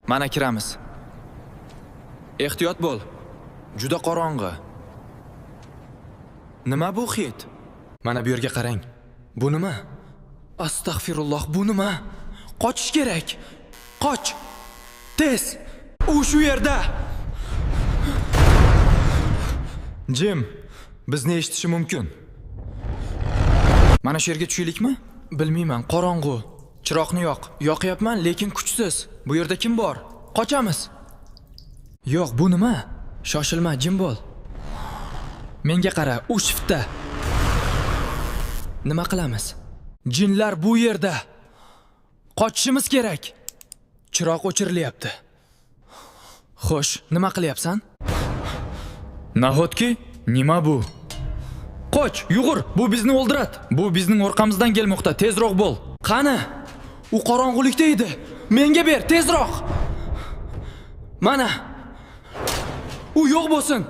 Mana kiramiz. Ehtiyot bo'l. Juda qorong'i. Nima bu hid? Mana bu yerga qarang. Bu nima? Astag'firulloh, bu nima? Qochish kerak. Qoch. Tez. U shu yerda. Jim, bizni eshitishi mumkin. Mana shu yerga tushaylikmi? Bilmayman, qorong'u. Chiroqni yoq. Yoqyapman, lekin kuchsiz. Bu yerda kim bor? Qochamiz. Yo'q, bu nima? Shoshilma, jim bo'l. Menga qara, u shiftda. Nima qilamiz? Jinlar bu yerda. Qochishimiz kerak. Chiroq o'chirilyapti. Xo'sh, nima qilyapsan? Nahotki? Nima bu? Qoch, yugur, bu bizni o'ldiradi. Bu bizning orqamizdan kelmoqda. Tezroq bo'l. Qani? U qorong'ulikda edi. Menga ber, tezroq. Mana. U yo'q bo'lsin.